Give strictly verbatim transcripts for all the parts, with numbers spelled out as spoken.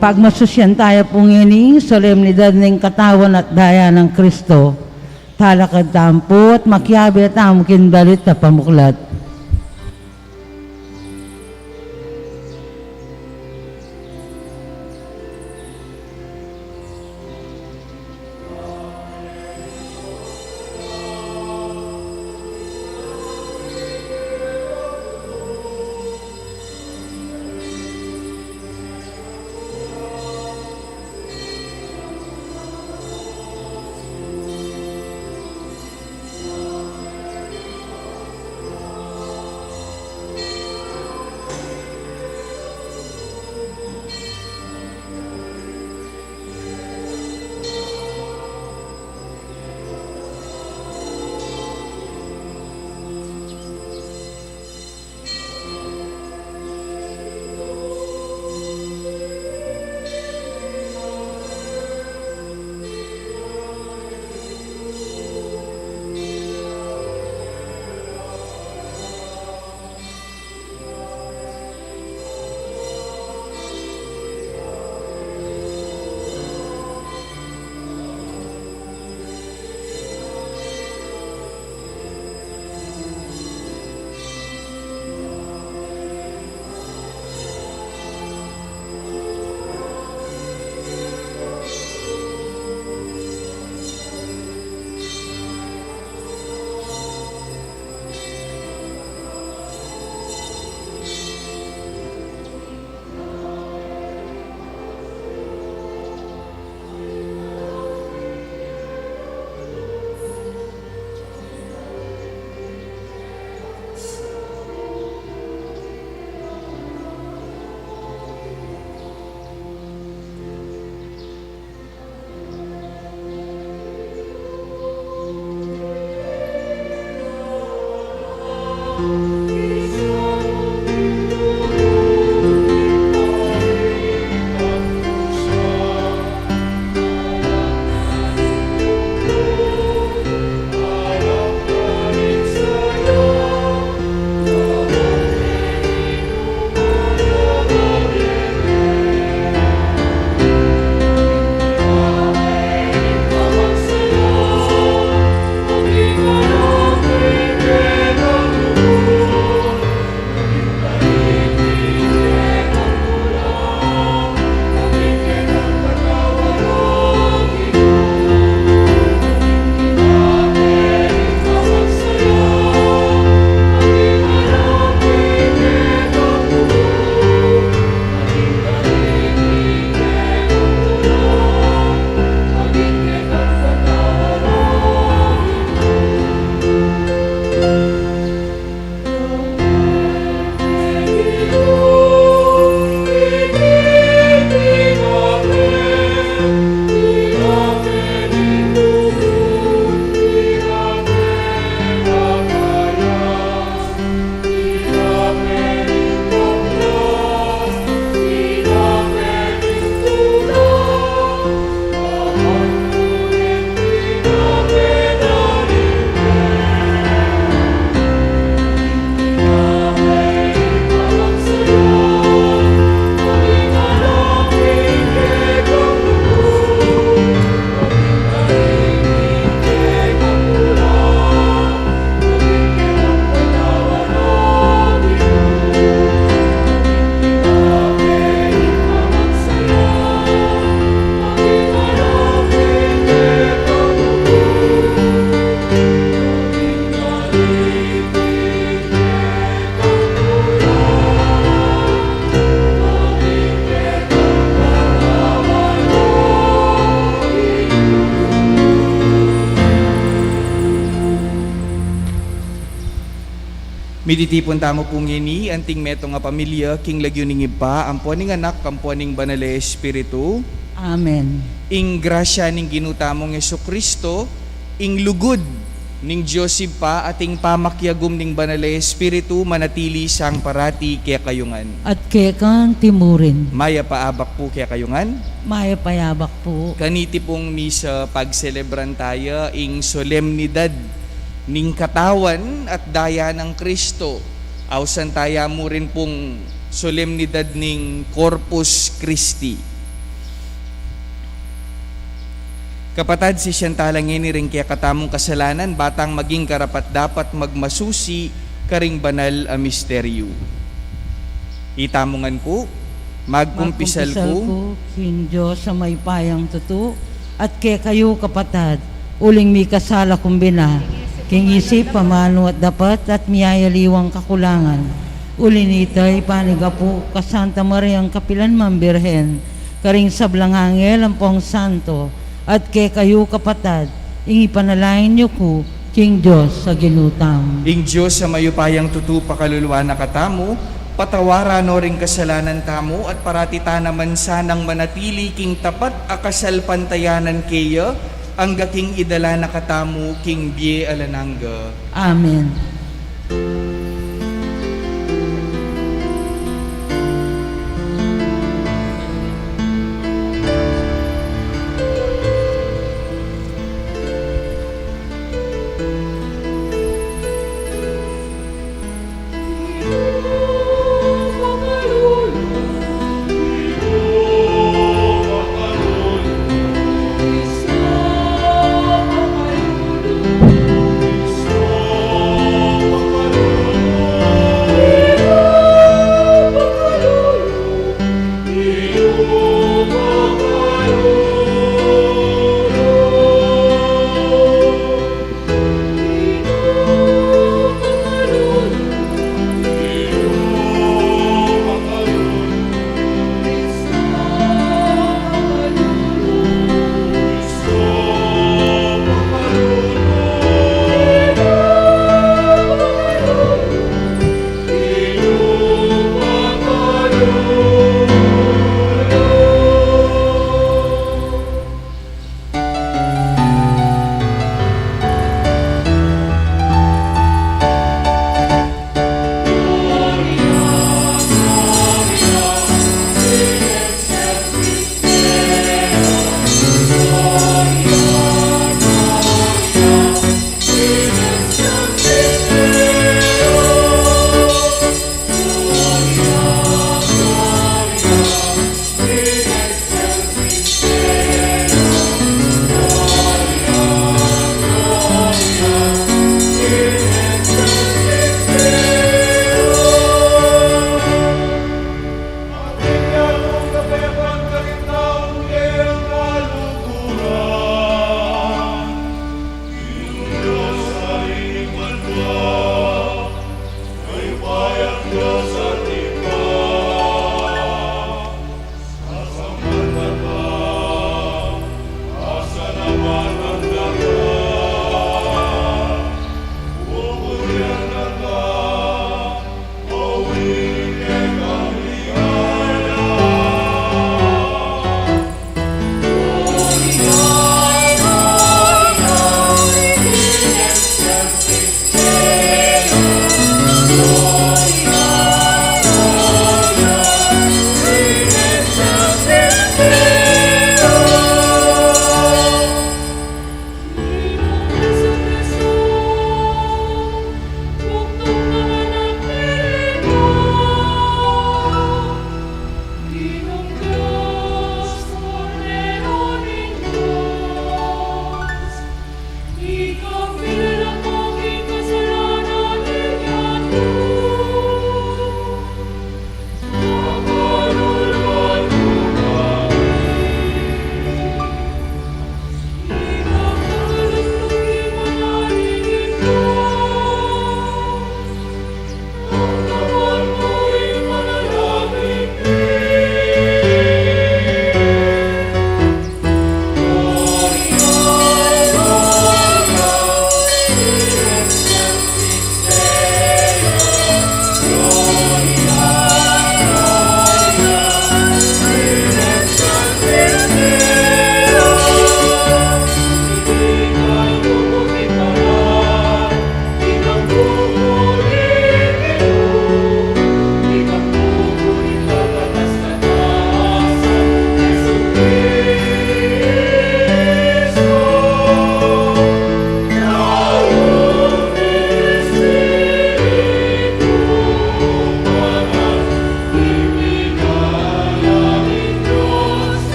Pagmasusyan taya pu ngeni ing solemnidad ning katawan at daya nang Kristo, talakad tamu pu at makiabe tamu king dalit a pamuklat. Mititipun tamu pu ngeni, anting metung a pamilya, king lagyu ning Ibpa, ampo ning Anak, ampo ning Banal a Espiritu. Amen. Ing grasya ning Ginu tamung Jesucristo, ing lugud ning Dios Ibpa, at ing pamakiagum ning Banal a Espiritu, manatili sang parati kekayu ngan. At keka anti murin. Mayap a abak pu kekayu ngan. Mayap a abak pu. Kaniti pung misa pagselebran taya ing solemnidad ning katawan at daya nang Kristo. Ausan taya mu rin pung solemnidad ning Corpus Christi. Kapatad, sisian tala ngeni ring kekatamung kasalanan, ba tang maging karapat-dapat magmasusi karing banal a misteryu. Itamu ngan pu, magkumpisal ku king Dios a mayupayang tutu, at kekayu, kapatad, uling mikasala kung bina, king isip, pamanu at dapat, at miyayaliwang kakulangan. Uli na nita, ipanyawad ku pu ka Santa Mariang kapilan man Birhen, karing sablang anghel ampong santo, at kekayu, kapatad, ing ipanalangin yu ku king Dios a Ginu tamu. Ing Dios a mayupayang tutu pakaluluan na katamu, patawaran no ring kasalanan tamu, at parati tana man sanang manatili king tapat a kasalpantayanan keya, angga king idala na katamu king bie alang angga. Amen.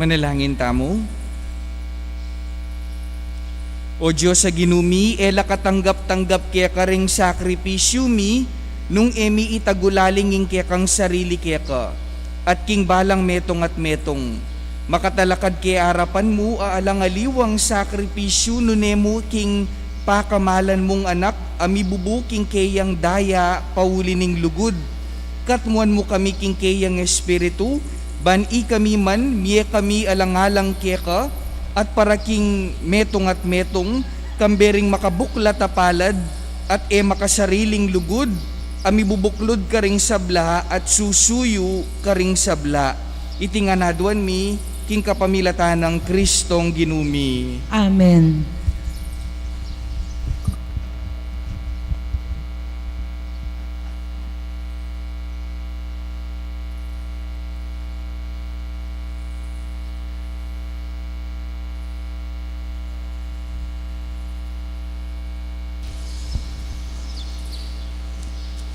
Manalangin tamu. O Dios a Ginu mi, e la katanggap-tanggap keka ring sakripisyu mi, nung e mi itagulaling ing kekang sarili keka, at king balang metung at metung. Makatalakad ke arapan mu a alang aliwang sakripisyu nune mu king pakamalan mung Anak a mibubu king keyang daya pauli ning lugud. Katmuan mu kami king keyang Espiritu, ban ikami man, mie kami alang-alang keka, at para king metung at metung, kambe ring makabuklat a palad, at e makasariling lugud, a mibubuklud karing sabla at susuyu karing sabla. Iti ngan aduan mi, king kapamilatan nang Kristong Ginu mi. Amen.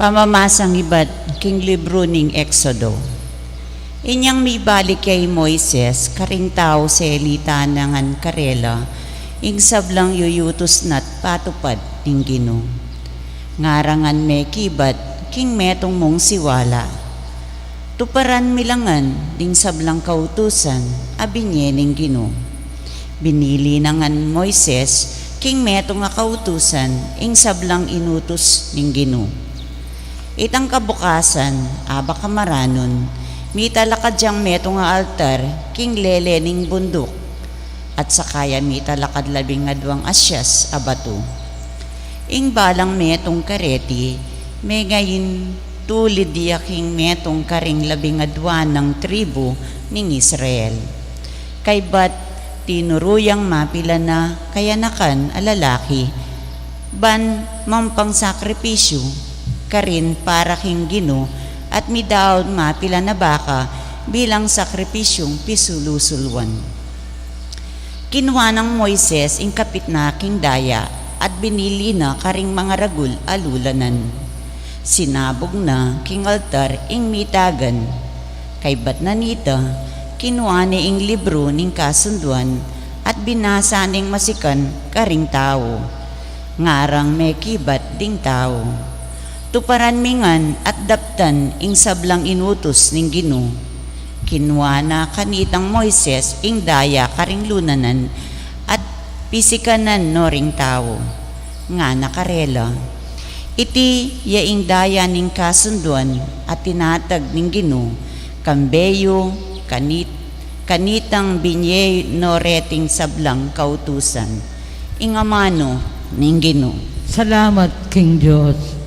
Pamamasang ibat king libru ning Exodo. Inyang mibalik ya i Moises karing tau, selita na ngan karela ing sablang yuyutus na't patupad ning Ginu. Ngara ngan mekibat king metung mung siwala. Tuparan mi la ngan ding sablang kautusan a binie ning Ginu. Binili na ngan Moises king metung a kautusan ing sablang inutus ning Ginu. Itang kabukasan, abe ka maranun, mitalakad yang metung a altar king lele ning bunduk, at saka ya mitalakad labing aduang asyas a batu. Ing balang metung kareti, mengaintulid ya king metung karing labing adua nang tribu ning Israel. Kaybat tinuru yang mapilan a kayanakan a lalaki, ban mampang sakripisyu karin para king Ginu, at midaun mapilan a baka bilang sakripisyung pisulusulwan. Kinua nang Moises ing kapit na king daya, at binili na karing mangaragul a lulanan. Sinabug na king altar ing mitagan. Kaybat na nita, kinua ne ing libru ning kasunduan, at binasa neng masikan karing tau. Ngarang mekibat ding tau, "Tuparan mi ngan at daptan ing sablang inutus ning Ginu." Kinua na kanitang Moises ing daya karing lulanan at pisikanan no ring tau. Ngana karela, "Iti ya ing daya ning kasunduan a tinatag ning Ginu, kambe yu kanit-, kanitang binie no reting sablang kautusan." Ing amanu ning Ginu. Salamat king Dios.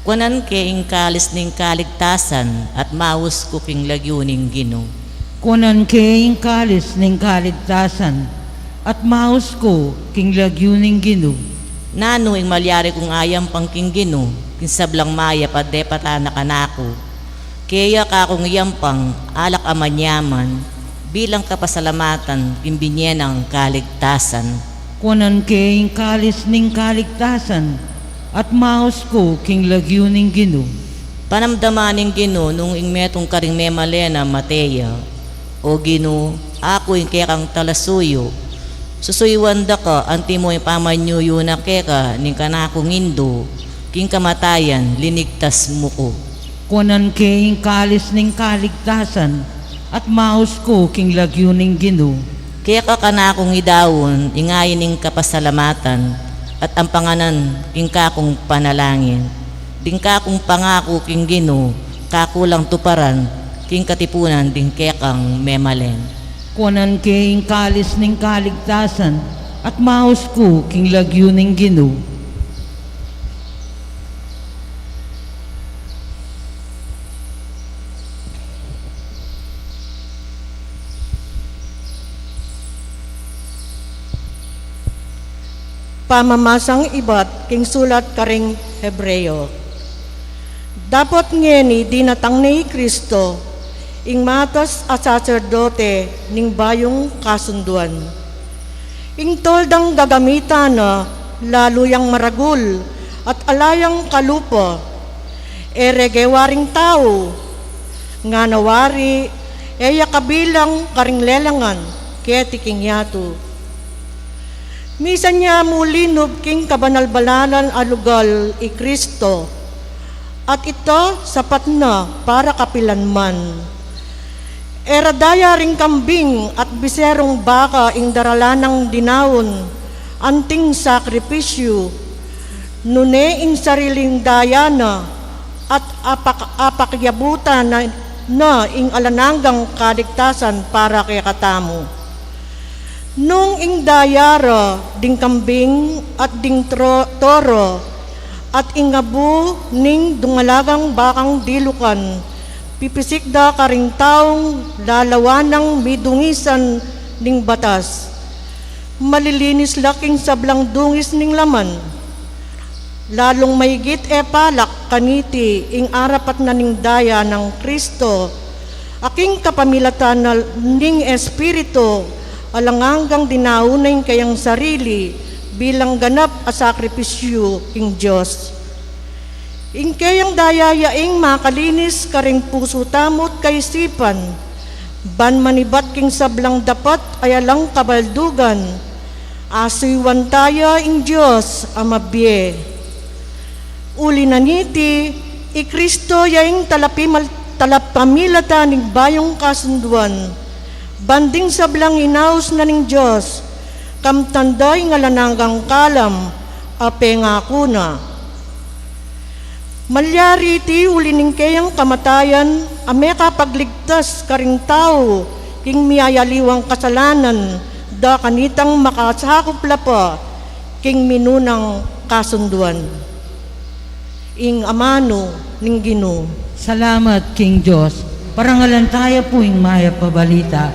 Kuanan ke ing kalis ning kaligtasan at maus ku king lagyu ning Ginu. Kuanan ke ing kalis ning kaligtasan at maus ku king lagyu ning Ginu. Nanu ing malyari kung ayampang king Ginu, king sablang mayap a depatan na kanaku? Keya kakung iyampang alak a manyaman bilang kapasalamatan king binie nang kaligtasan. Kuanan ke ing kalis ning kaligtasan at maus ku king lagyu ning Ginu. Panamdaman ning Ginu nung ing metung karing memalen a mate ya. O Ginu, aku ing kekang talasuyu. Susuyuan da ka antimo ing pamanyuyu na keka ning kanakung indu, king kamatayan linigtas mu ku. Kuanan ke ing kalis ning kaligtasan at maus ku king lagyu ning Ginu. Keka kanakung idaun ing ain ning kapasalamatan at ampanganan king kakung panalangin. Ding kakung pangaku king Ginu, kaku lang tuparan king katipunan ding kekang memalen. Kuanan ke ing kalis ning kaligtasan at maus ku king lagyu ning Ginu. Pamamasang ibat king sulat karing Hebreo. Dapot ngeni dinatang ne i Kristo, Ing matas a saserdote ning bayung kasunduan. Ing toldang gagamitan na lalu yang maragul at ala yang kalupa. E rege waring tau, ngana wari, e ya kabilang karing lelangan keti king yatu. Misan ya mu linub king kabanal-banalan a lugal i Kristo, at ita sapat na para kapilan man. E ra daya ring kambing at biserung baka ing daralan nang dinaun anting sakripisyu, nune ing sariling daya na at apak-, apakyabutan na, na ing alang anggang kaligtasan para kekatamu. Nung ing daya ra ding kambing at ding tro-, toro at ing abu ning dungalagang bakang dilukan, pipisik da karing taung lalawan nang midungisan ning batas. Malilinis la king sablang dungis ning laman. Lalung maigit e palak kaniti ing arapat na ning daya nang Kristo, a king kapamilatan na ning Espiritu, alang anggang dinaun na ing keyang sarili bilang ganap a sakripisyu king Dios. Ing keyang daya ya ing makalinis karing pusu tamu't kaisipan, ban manibat king sablang dapat a alang kabaldugan, asuyuan taya ing Dios a mabie. Uli na niti, i Kristo ya ing talapimal-, talapamilatan ning bayung kasunduan, ban ding sablang inaus na ning Dios, kamtan da ing alang anggang kalam a pengaku na. Malyari iti uli ning keyang kamatayan a mekapagligtas karing tau king miyayaliwang kasalanan da kanitang makasakup la pa king minunang kasunduan. Ing amanu ning Ginu. Salamat king Dios. Parangalan taya pu ing Mayap a Balita.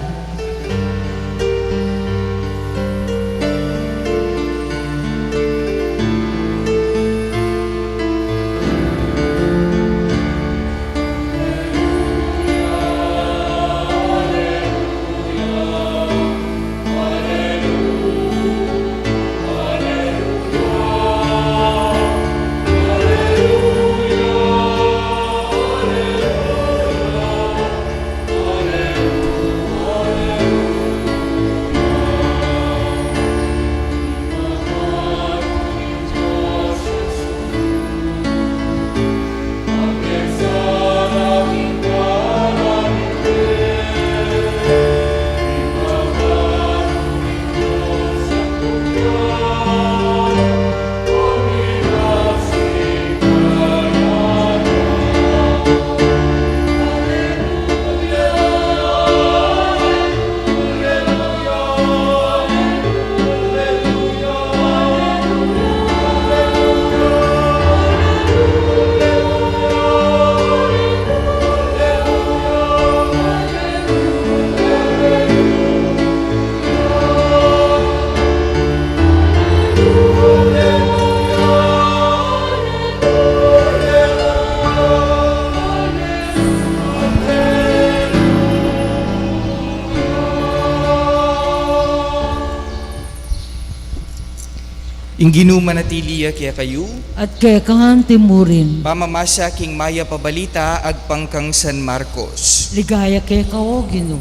Ing Ginu manatili ya kekayu. At keka ngan murin. Pamamasa king Mayap a Balita agpang kang San Marcos. Ligaya keka, O Ginu.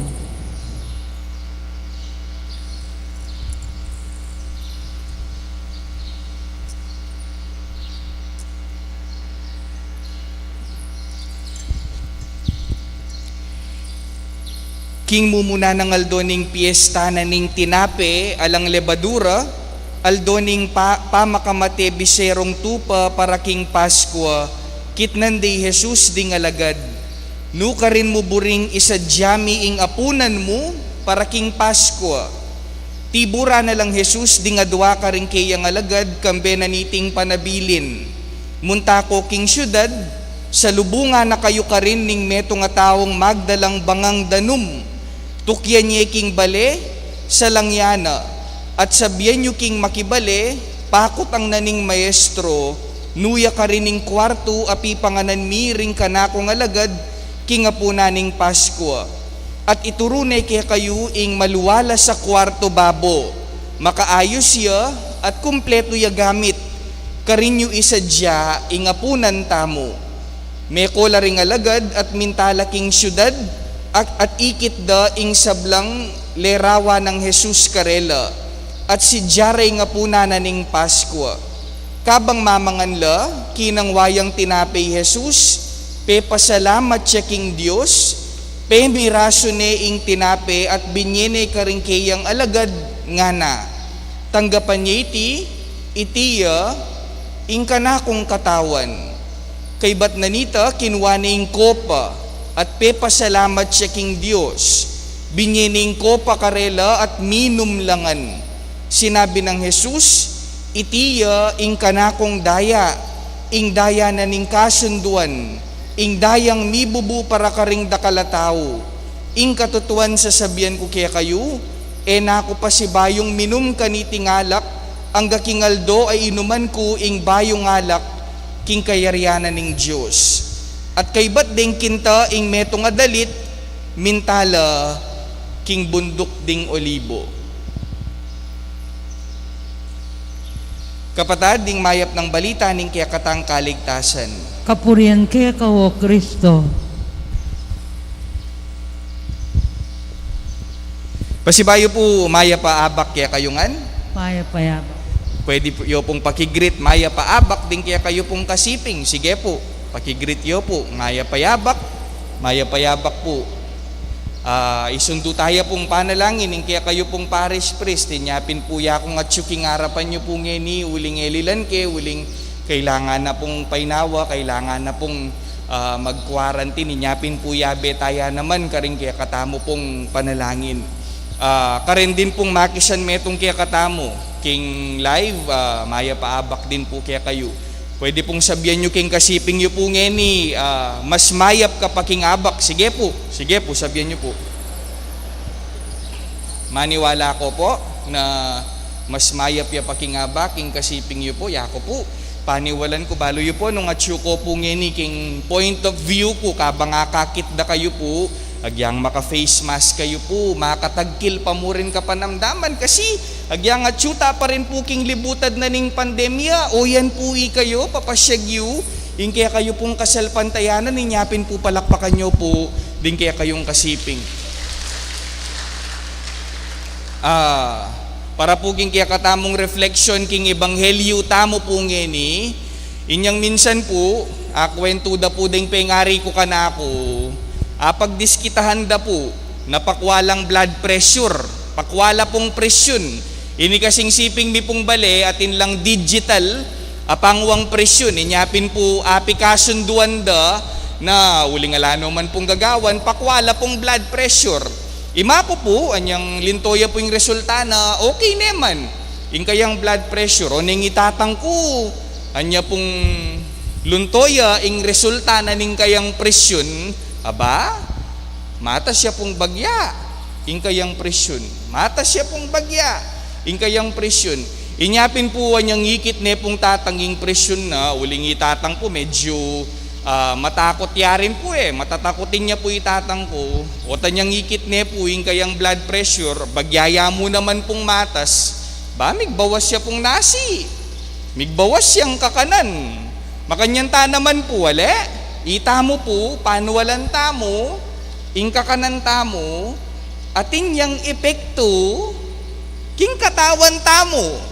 King mumuna nang aldo ning piesta na ning tinape alang lebadura, aldo ning pa-, pamakamate biserong tupa para king Paskua, kitnan de i Jesus ding alagad. Nu karin mu buring isadia mi ing apunan mu para king Paskua? Tibura na lang Jesus ding adua karing keyang alagad kambe na niting panabilin, "Munta ko king siudad, salubungan na kayu karin ning metung a taung magdalang bangang danum. Tukyan ye king bale, salang ya na, at sabian yu king makibale, 'Pakutang na ning Maestro, nu ya karin ing kuartu a pipanganan mi ring kanakung alagad, king apunan ning Paskua, at ituru ne kekayu ing maluwalas a kuartu babo, makaayus ya at kumpletu ya gamit, karin yu isadya ing apunan tamu. Meko la ring alagad at mintala king siudad, at, at ikit da ing sablang lerawan nang Jesus karela, at sidya ra ing apunan na ning Paskua. Kabang mamangan la, kinangwa yang tinape i Jesus, pepasalamat ya king Dios, pemirasu ne ing tinape at binye ne karing keyang alagad, ngana: Tanggapan ye iti, iti ya ing kanakung katawan. Kaybat na nita, kinwa ne ing kopa, at pepasalamat ya king Dios. Binye ne ing kopa karela at minum la ngan. Sinabi nang Jesus, "Iti ya ing kanakung daya, ing daya na ning kasunduan, ing dayang mibubu para karing dakal a tau. Ing katutuan sasabian ku kekayu, e na ku pasibayung minum kaniting alak, angga king aldo a inuman ku ing bayung alak king kayarian na ning Dios." At kaybat deng kinta ing metung a dalit, mintala king bunduk ding Olibo. Kapatad, ing mayap nang balita ning kekatang kaligtasan. Kapurian keka, O Kristo. Pasibayu pu, mayap a abak kekayu ngan. Mayap a abak. Pwede pu, yu pung pakigreet, mayap a abak, ding kekayu pung kasiping. Sige pu, pakigreet yu pu, mayap a abak, mayap a abak pu. Ah, isundu taya pung panalangin ing kekayu pung parish priest. Inya pin pu, ya kung atsu king arapan yu pu ngeni, uling elilan ke, uling kailangan na pung painawa, kailangan na pung, ah, mag-quarantine. Inya pin pu, yabe taya naman karing kekatamu pung panalangin. Ah, karen din pung makisan metung kekatamu king live, ah, mayap a abak din pu kekayu. Pwede pung sabian yu king kasiping yu pu ngeni, ah, "Mas mayap ka pa king abak." Sige pu, sige pu, sabian yu pu. Maniwala ko pu na mas mayap ya pa king abak king kasiping yu pu, ya ko pu. Paniwalan ku, balu yu pu, nung atsu ko pu ngeni king point of view ku, kabang akakit da kayu pu, agyang maka-face mask kayu pu, makatagkil pa mu rin kapanamdaman, kasi agyang atsu ta pa rin pu king libutad na ning pandemya. O yan pu, ikayu, papasyag yu ing kekayu pung kasalpantayanan, inya pin pu palakpakan yu pu ding kekayung kasiping. Ah, para pu king kekatamung reflection king ebanghelyu tamu pu ngeni, inyang minsan pu, akwentu da pu ding pengari ku kanaku, apagdiskitahan da pu na pakwa lang blood pressure, pakwa la pung presyun. Ini kasing siping mi pung bale, atin lang digital a panguang presyun. Inya pin pu, apikasunduan da na uling ala no man pung gagawan, pakwa la pung blood pressure. Ima ku pu, anyang linto ya pu ing resulta na okay ne man ing kayang blood pressure. O neng itatang ku, anya pung lunto ya ing resulta na ning kayang presyun, aba, matas ya pung bagya ing kayang presyun. Matas ya pung bagya ing kayang presyun. Inya pin pu, anyang ikit ne pung tatang ing presyun na, uling itatang ku, medyu, ah, matakut ya rin pu e. Matatakutin ya pu itatang ku. O't anyang ikit ne pu ing kayang blood pressure, bagya ya mu naman pung matas. Ba, migbawas ya pung nasi. Migbawas yang kakanan. Makanyan ta naman pu, ale? Itamu pu, panualan tamu, ing kakanan tamu, atin yang epektu king katawan tamu.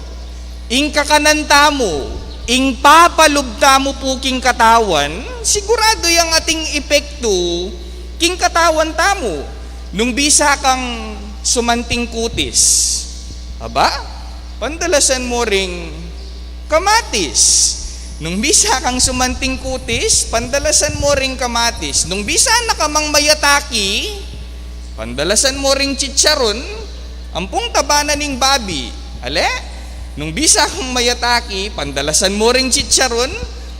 Ing kakanan tamu, ing papalub tamu pu king katawan, siguradu yang atin epektu king katawan tamu. Nung bisa kang sumanting kutis, aba, pandalasan mu ring kamatis. Nung bisa kang sumanting kutis, pandalasan mu ring kamatis. Nung bisa na ka mang mayataki, pandalasan mu ring chicharon, ampong taba na ning babi. Ale? Nung bisa kang mayataki, pandalasan mu ring chicharon,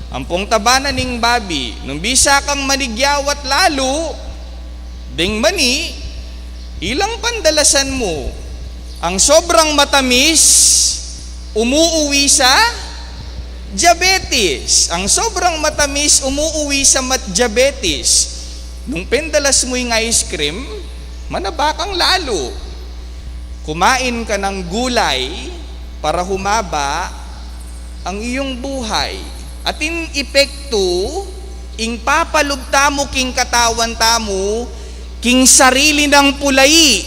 ampong taba na ning babi. Nung bisa kang manigyawat lalu ding mani, ilang pandalasan mu. Ang sobrang matamis, umuuwi sa diabetes. Ang sobrang matamis, umuuwi sa mat-, diabetes. Nung pendalas mu ing ice cream, manaba kang lalu. Kumain ka ng gulay para humaba ang iyong buhay. Atin epektu ing papalub tamu king katawan tamu, king sarili nang pulai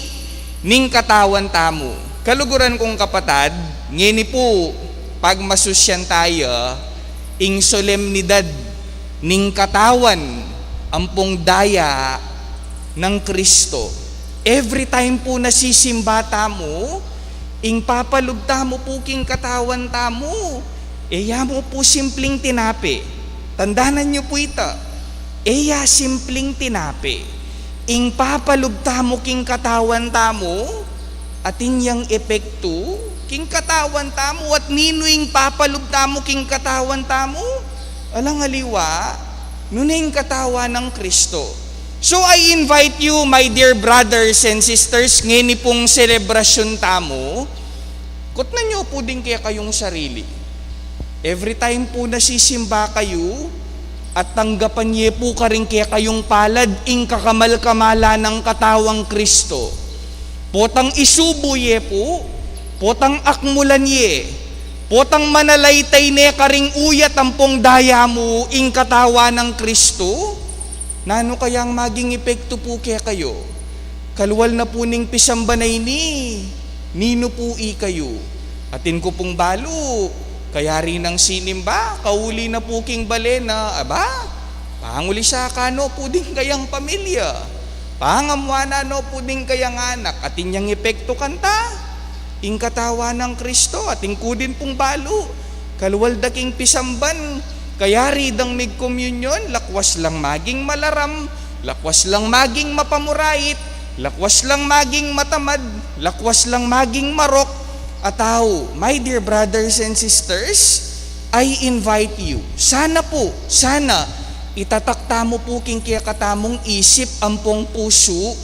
ning katawan tamu. Kaluguran kung kapatad, ngeni pu pagmasusyan taya ing solemnidad ning katawan ampong daya nang Kristo. Every time pu na sisimba tamu, ing papalub tamu pu king katawan tamu, e ya mu pu simpling tinape. Tandanan yu pu ita, e ya simpling tinape. Ing papalub tamu king katawan tamu, atin yang epektu king katawan tamu. At ninu ing papalub tamu king katawan tamu? Alang aliwa, nune ing katawan nang Kristo. So I invite you, my dear brothers and sisters, ngeni pung selebrasyun tamu, kutnan yu pu ding kekayung sarili. Every time pu na sisimba kayu, at tanggapan ye pu karing kekayung palad ing kakamal-kamalan nang katawang Kristo. Potang isubu ye pu, potang akmulan ye, potang manalaytay ne karing uyat ampong daya mu ing katawan nang Kristo, nanu kayang maging epektu pu kekayu? Kalual na pu ning pisamban a ini, ninu pu ikayu? Atin ku pung balu, kayari nang sinimba, kauli na pu king bale na, aba, pangulisa ka no pu ding kayang pamilya, pangamuanan no pu ding kayang anak, atin yang epektu kanta? Ing katawan nang Kristo. Atin ku din pung balu, kalual da king pisamban, kayari dang migkomunyon, lakwas lang maging malaram, lakwas lang maging mapamurait, lakwas lang maging matamad, lakwas lang maging marok. At tau, my dear brothers and sisters, I invite you, sana pu, sana, itatak tamu pu king kekatamung isip ampong pusu,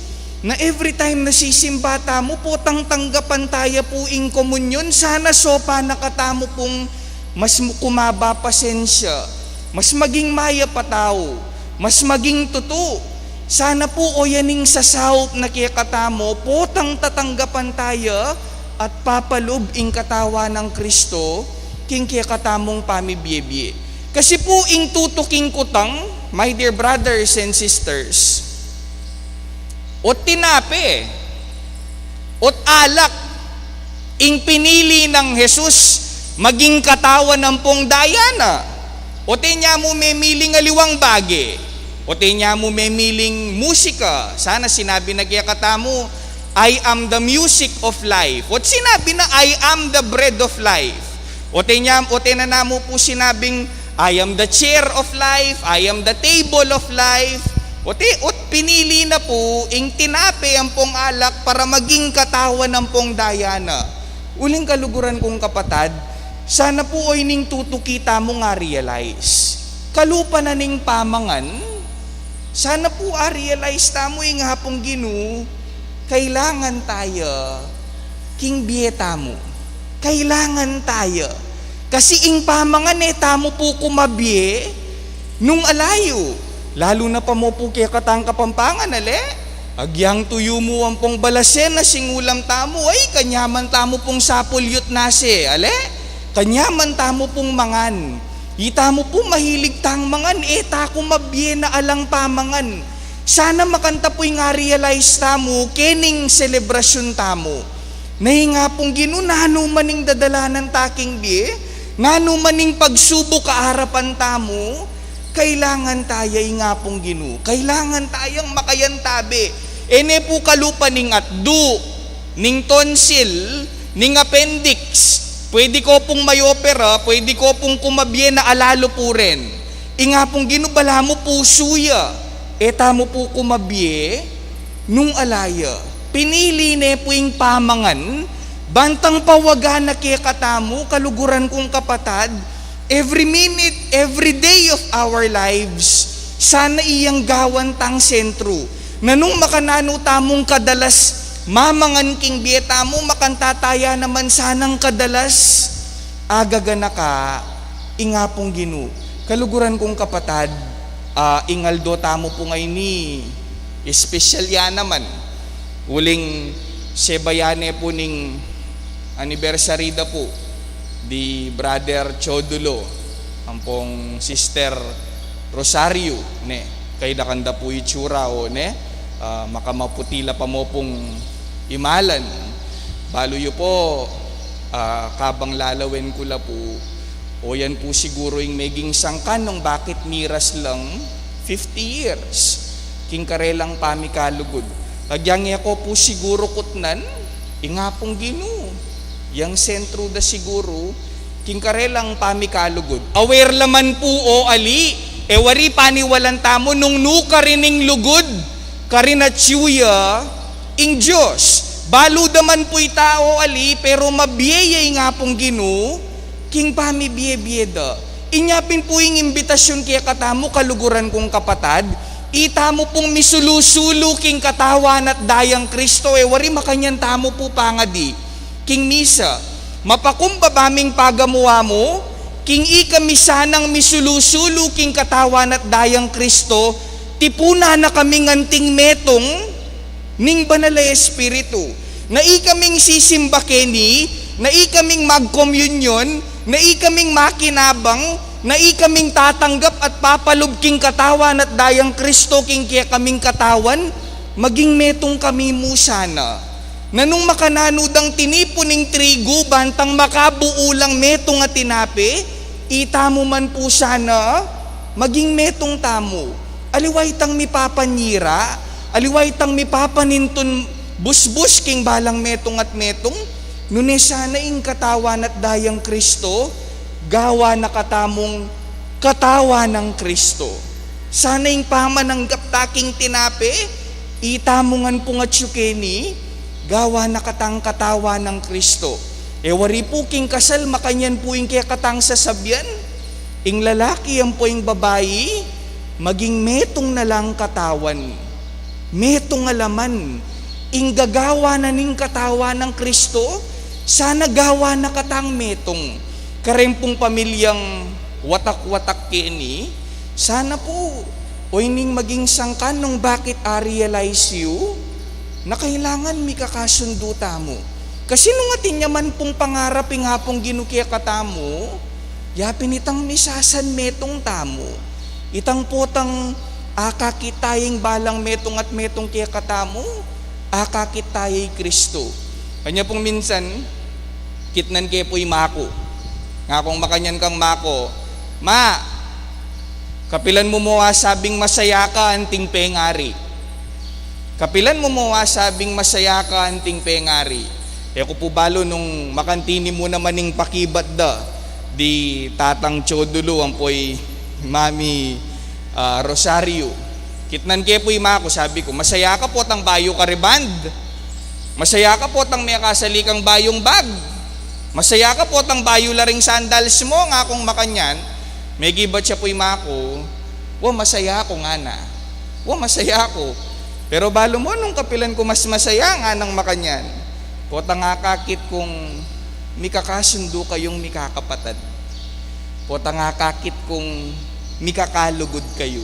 na every time na sisimba tamu, potang tanggapan taya pu ing komunyon, sana sopa na katamu pung mas mu-, kumaba pasensya, mas maging mayap a tau, mas maging tutu. Sana pu o yaning sasaup na kekatamu, potang tatanggapan taya at papalub ing katawan nang Kristo king kekatamung pamibie-bie. Kasi pu ing tutuking kutang, my dear brothers and sisters, o tinape, o't alak, ing pinili nang Jesus maging katawan ampong daya na. O tenya mu memiling aliwang bage. O tenya mu memiling musika. Sana sinabi na kekatamu, "I am the music of life." O't sinabi na, "I am the bread of life." O tenya, o tena namu pu sinabing, "I am the chair of life, I am the table of life." O te, o't pinili na pu ing tinape ampong alak para maging katawan ampong daya na. Uling kaluguran kung kapatad, sana pu o ining tutuki tamung a-realize. Kalupa na ning pamangan, sana pu a-realize tamu ing Apung Ginu, kailangan taya king bie tamu. Kailangan taya. Kasi ing pamangan e tamu pu kumabie nung ala yu. Lalu na pa mo pu kekatang Kapampangan, ale? Agyang tuyu mu ampong balasen a singulam tamu, ay, kanyaman tamu pung sapulyut nasi, ale? Kanyaman tamu pung mangan. Itamu pu mahilig tang mangan, e ta kumabie na alang pamangan. Sana makanta pu ing a-realize tamu kening selebrasyun tamu. Na ing Apung Ginu, nanu man ing dadalanan ta king bie, nanu man ing pagsubuk a arapan tamu, kailangan taya ing Apung Ginu. Kailangan tayang makayantabe. E ne pu kalupa ning atdu, ning tonsil, ning appendix. Pwede ko pung may opera, pwede ko pung kumabie na ala lu pu rin. Ing Apung Ginu balamu pusu ya. E tamu pu kumabie nung ala ya. Pinili ne pu ing pamangan, bantang pawaga na kekatamu, kaluguran kung kapatad, every minute, every day of our lives, sana iyang gawan tang sentru. Na nung makananu tamung kadalas mamangan king bie tamu, makanta taya naman sanang kadalas agaganaka ing Apung Ginu. Kaluguran kung kapatad, Ah, ing aldo tamu pu ngeni, espesyal ya naman. Uling sebayan ne pu ning anniversary da pu di Brother Chodulo ampong Sister Rosario, ne. Kaidakan da pu itsura, o, ne. Ah, makamaputi la pa mu pung imalan. Balu yu pu, ah, kabang lalawen ku la pu, o, yan pu siguru ing meging sangkan nung bakit miras lang fifty years king karelang pamikalugud. Agyang e ko pu siguru kutnan, ing Apung Ginu yang sentru da siguru king karelang pamikalugud. Aware la man pu, o ali, e wari paniwalan tamu nung nu karin ing lugud, karin atyu ya ing Dios. Balu da man pu ita, o ali, pero mabie ya ing Apung Ginu king pamibie-bie da. Inya pin pu ing imbitasyun kekatamu, kaluguran kung kapatad, itamu pung misulu-sulu king katawan at dayang Kristo. E wari makanyan tamu pu pangadi king misa. Mapakumbaba ming pagamu-amu, king ikami sanang misulu-sulu king katawan at dayang Kristo, tipunan na kaming anting metung ning Banal a Espiritu. Na ikaming sisimba keni, na ikaming magkomunyon, na ikaming makinabang, na ikaming tatanggap at papalub king katawan at dayang Kristo king kekaming katawan, maging metung kami mu sana. Na nung makananu dang tinipun ing trigu bantang makabuu lang metung a tinape, itamu man pu sana maging metung tamu. Aliwa itang mipapanyira, aliwa itang mipapanintun busbus king balang metung at metung, nune sana ing katawan at dayang Kristo, gawa na katamung katawan nang Kristo. Sana ing pamananggap ta king tinape, itamu ngan pung atyu keni, gawa na katang katawan nang Kristo. E wari pu king kasal makanyan pu ing kekatang sasabian, ing lalaki ampo ing babai, maging metung na lang katawan. Metung a laman, ing gagawa na ning katawan nang Kristo, sana gawa na katang metung. Kareng pung pamilyang watak-watak keni, sana pu, o ining maging sangkan nung bakit a-realize yu, na kailangan mikakasundu tamu. Kasi nung atin ya man pung pangarap ing Apung Ginu kekatamu, ya pin itang misasanmetung tamu. Itang potang akakit ta ing balang metung at metung kekatamu, akakit ta i Kristo. Kanya pung minsan, kitnan ke pu i maku. Ngakung makanyan kang maku, "Ma, kapilan mu mu asabing masaya ka anting pengari? Kapilan mu mu asabing masaya ka anting pengari?" E ku pu balu nung makanti ne mu naman ing pakibat da di Tatang Chodulu ampo i Mami, ah, Rosario. Kitnan ke pu i maku, sabi ku, "Masaya ka potang bayu ka rebond? Masaya ka potang mekasali kang bayung bag? Masaya ka potang bayu la ring sandals mu?" Ngakung makanyan, mekibat ya pu i maku, "Wa, masaya ku," ngana. "Wa, masaya ku." "Pero balu mu nung kapilan ku mas masaya?" nganang makanyan. "Potang akakit kung mikakasundu kayung mikakapatad. Potang akakit kung mikakalugud kayu."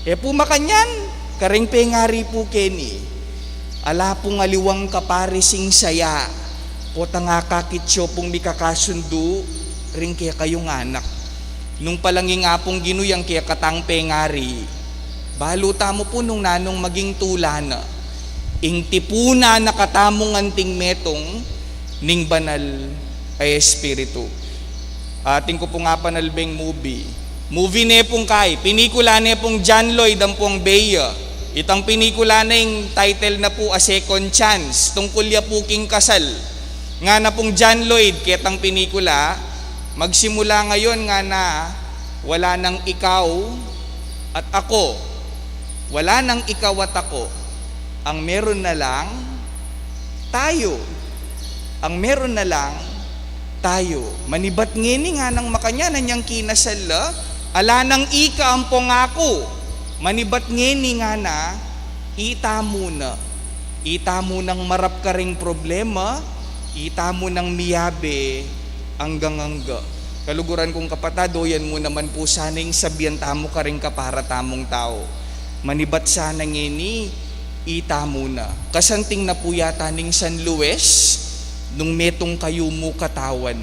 E pu makanyan, kareng pengari pu keni, ala pung aliwang kaparis ing saya, potang akakit yu pung mikakasundu ring kekayung anak. Nung palang ing Apung Ginu yang kekatang pengari, balu tamu pu nung nanung maging tula na. Ing tipunan na katamung anting metung ning Banal a Espiritu. Atin ku pung apanalbeng movie. Movie ne pung kai, pinikula ne pung John Lloyd ampong Bea. Itang pinikula na ing title na pu A Second Chance. Tungkul ya pu king kasal. Ngana pung John Lloyd, ketang pinikula, "Magsimula ngayon," ngana, "wala nang ikaw at ako. Wala nang ikaw at ako. Ang meron na lang tayo. Ang meron na lang tayo." Manibat ngeni, nganang makanyan, anyang kinasal la, "Ala nang ika ampong aku." Manibat ngeni, ngana, "Itamu na. Itamu nang marap karing problema, itamu nang miyabe anggang angga." Kaluguran kung kapatad, o yan mu naman pu sana ing sabian tamu karing kapara tamung tau. Manibat sana ngeni, itamu na. Kasanting na pu yata ning San Luis, nung metung kayu mu katawan,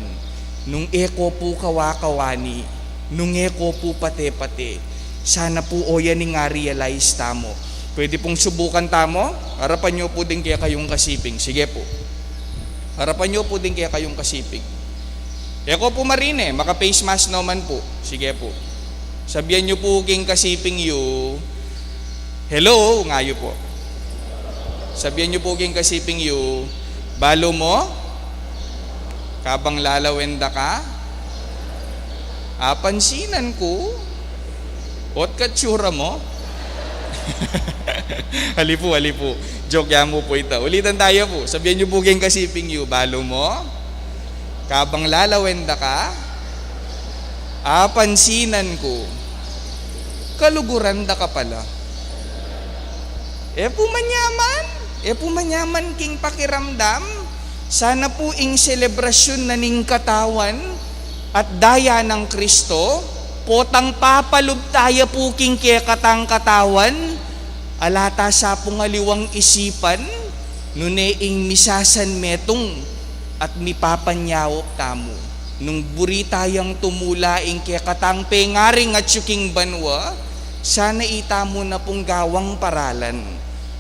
nung e ko pu kawa-kawani, nung e ko pu pate-pate. Sana pu o yan ing a-realize tamu. Pwede pung subukan tamu, arapan yu pu ding kekayung kasiping. Sige pu. Arapan yu pu ding kekayung kasiping. E ko pu marine, maka-face mask naman pu. Sige pu. Sabian yu pu king kasiping yu, "Hello," nga yu pu. Sabian yu pu king kasiping yu, "Balu mo? Kabang lalawen da ka, apansinan ku." Ot katsura mo? Ali pu, ali pu. Joke ya mu pu ita. Ulitan taya pu. Sabian yu pu king kasiping yu, "Balu mo? Kabang lalawen da ka, apansinan ku, kaluguran da ka pala." E pu manyaman? E pu manyaman king pakiramdam? Sana pu ing selebrasyun na ning katawan at daya nang Kristo, potang papalub taya pu king kekatang katawan, ala ta sa pung aliwang isipan, nune ing misasanmetung at mipapanyawap tamu. Nung buri tayang tumula ing kekatang pengaring atyu king banua, sana itamu na pung gawang paralan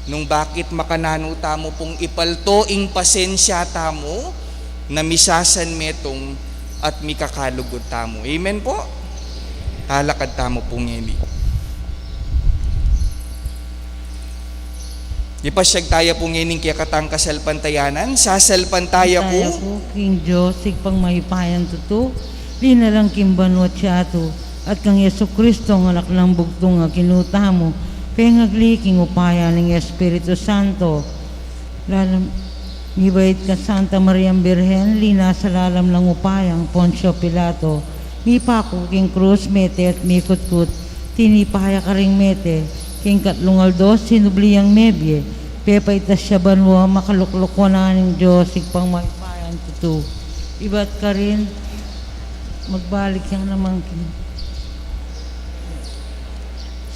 nung bakit makananu tamu pung ipalto ing pasensya tamu na misasanmetung at mikakalugud tamu. Amen pu? Talakad tamu pu ngeni. Ipasyag taya pu ngeni ing kekatang kasalpantayanan. Sasalpantaya ku king Dios, Ibpang mayupayang tutu, linalang king banua at yatu, at kang Jesucristo, a Anak nang bugtung a Ginu tamu, pengagli king upaya ning Espiritu Santo. Lalam, mibait kang Santa Mariang Birhen, linasa lalam ning upaya nang Poncio Pilato, mipaku king krus, mete at mikutkut, tinipa ya karing mete, king katlung aldo sinubli yang mebie, pepaitas ya banua, makalukluk wanan ning Dios, Ibpang mayupayang tutu. Ibat karin, magbalik yang naman king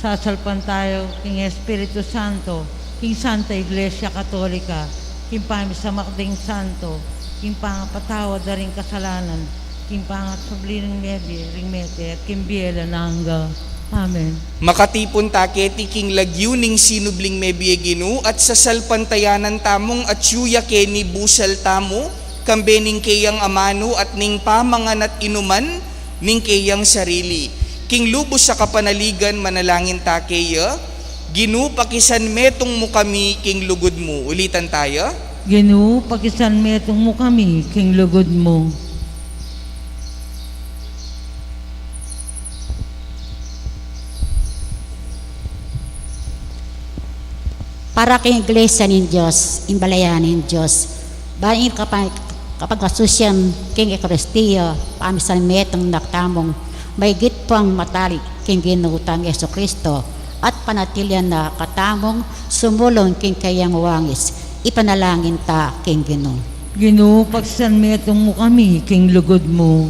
Sasalpantaya ku king Espiritu Santo, king Santa Iglesia Katolika, king pamisamak ding santo, king pangapatawad da ring kasalanan, king pangasubli ning mebie ring mete, at king bie alang angga. Amen. Makatipun ta keti king lagyu ning sinubling mebie, Ginu, at sasalpantayanan tamung atyu ya keni busal tamu, kambe ning keyang amanu at ning pamangan at inuman, ning keyang sarili. King lubus a kapanaligan manalangin ta keya, Ginu, pakisanmetung mu kami king lugud mu. Ulitan taya. Ginu, pakisanmetung mu kami king lugud mu. Para king Iglesia ning Dios, ing balayan ning Dios, ban ing kapa-, kapagpasusian king Eukaristia, pamisanmetung na katamung maigit pang matalik king Ginu tang Jesucristo, at panatilian na katamung sumulung king keyang wangis, ipanalangin ta king Ginu. Ginu, pakisanmetung mu kami king lugud mu.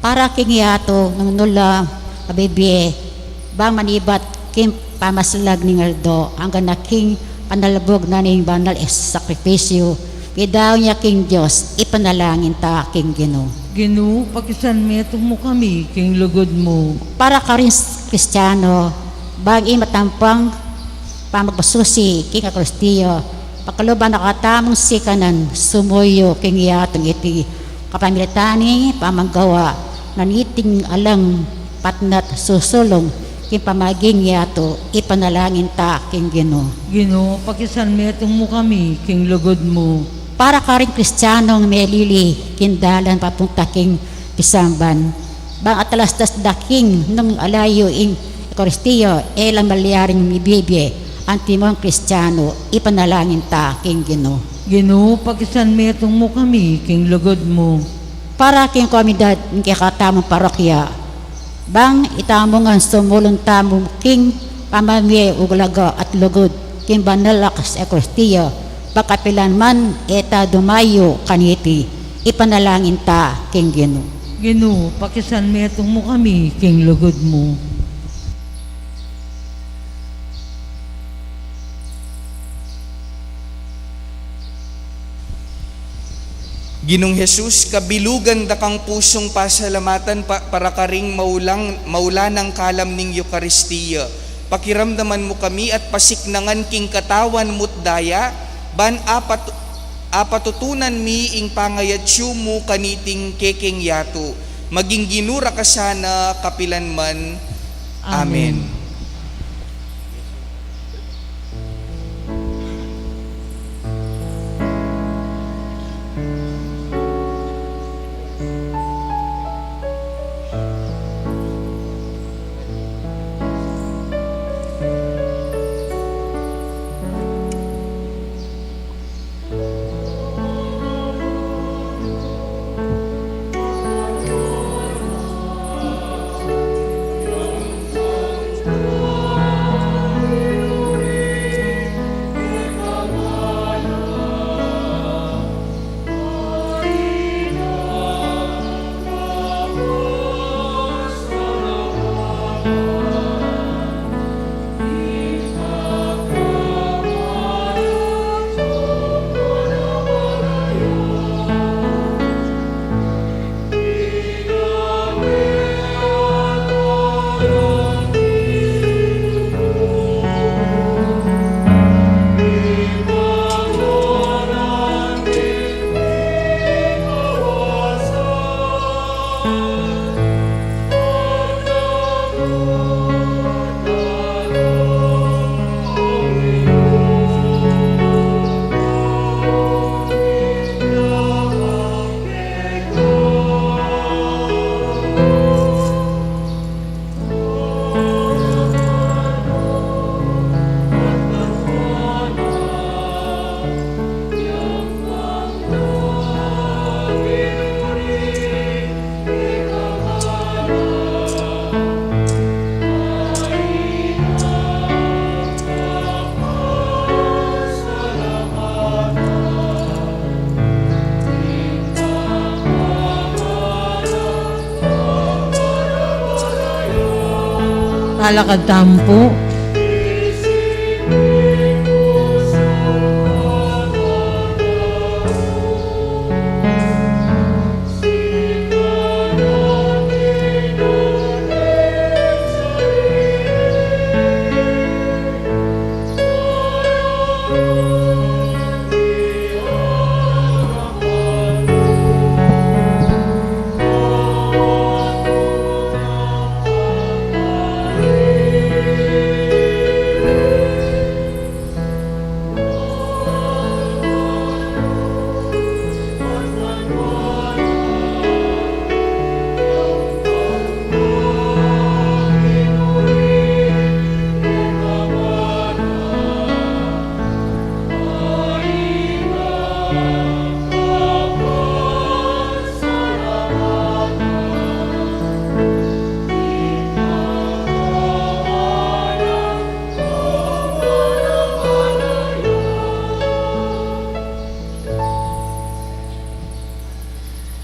Para king yatu nung nu la mabibie, bang manibat king pamaslag ning aldo, angga na king panalbug na ning banal a sakripisyu, pidaun ya king Dios, ipanalangin ta king Ginu. Ginu, pakisanmetung mu kami king lugud mu. Para karing Kristiano, bang ing matampang pamagpasusi king Eukaristia, pakaluban na katamung sikanan sumuyu king yatung iti, kapamilatan ning pamanggawa na niting alang patnat susulung king pamaging yatu, ipanalangin ta king Ginu. Ginu, pakisanmetung mu kami king lugud mu. Para karing Kristianong melili king dalan papunta king pisamban, bang atalastas da king nung alayu ing Eukaristia, e la malyaring mibibie antimong Kristiano, ipanalangin ta king Ginu. Ginu, pakisanmetung mu kami king lugud mu. Para king komunidad ning kekatamung parokya, bang itamu ngan sumulung tamu king pamamie uglaga at lugud king banal a Eukaristia, pagkapilan man e ta dumayu kaniti, ipanalangin ta king Ginu. Ginu, pakisanmetung mu kami king lugud mu. Ginung Jesus, kabilugan da kang pusung pasalamatan pa, para karing maulang, maulanang kalam ning Eukaristia. Pakiramdaman mu kami at pasiknangan king katawan mu't daya, ban apat-, apatutunan mi ing pangayatsu mu kaniting kekeng yatu. Maging Ginu ra ka sana kapilan man. Amen. Amen. Talakad tamu pu.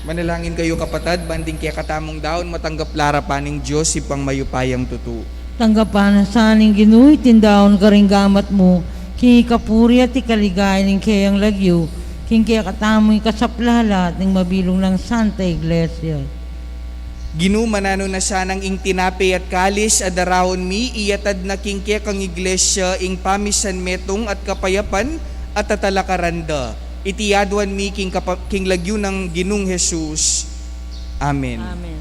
Manalangin kayu, kapatad, ban ding kekatamung daun matanggap la arapan ning Dios, Ibpang mayupayang tutu. Tanggapan na sa ning Ginu iting daun karing gamat mu, king ikapuri at ikaligaya ning keyang lagyu, king kekatamung ikasaplala at ning mabilug nang Santa Iglesia. Ginu, mananu na sanang ing tinape at kalis a daraun mi, iyatad na king kekang Iglesia ing pamisanmetung at kapayapan at tatalakaran da. Iti aduan mi king kapa-, king lagyu nang Ginung Jesus. Amen. Amen.